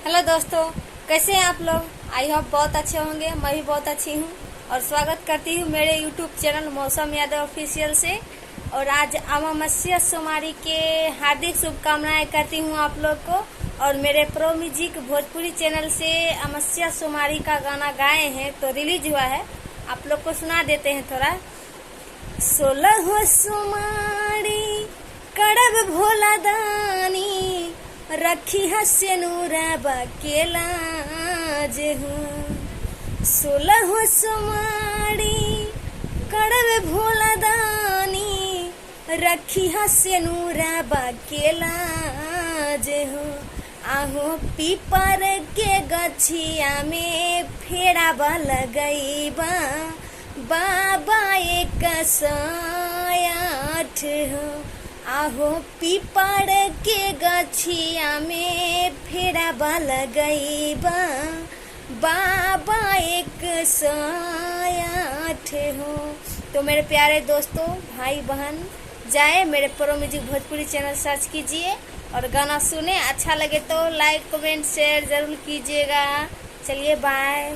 Hello दोस्तों, कैसे हैं आप लोग। I hope बहुत अच्छे होंगे। मैं भी बहुत अच्छी हूँ और स्वागत करती हूँ मेरे यूट्यूब चैनल मौसम यादव ऑफिशियल से। और आज अमावस्या सोमवारी के हार्दिक शुभकामनाएं करती हूँ आप लोग को। और मेरे प्रो म्यूजिक भोजपुरी चैनल से अमावस्या सोमवारी का गाना गाए हैं तो रिलीज हुआ है, आप लोग को सुना देते हैं थोड़ा। 16 सोमारी करब भोला दानी, रखी हसेनुरा के लाज हो। 16 सोमारी करब भोला दानी, रखी हसेनुरा के लाज हो। आहो पीपर के गछिया में फेराबा लगैबा, बाबा 108 हो। आहो पीपर के गछिया में फेराबा लगैबा, बाबा 108 हो। तो मेरे प्यारे दोस्तों, भाई बहन, जाए मेरे pro music Bhojpuri channel search कीजिए और गाना सुने। अच्छा लगे तो लाइक कमेंट शेयर जरूर कीजिएगा। चलिए बाय।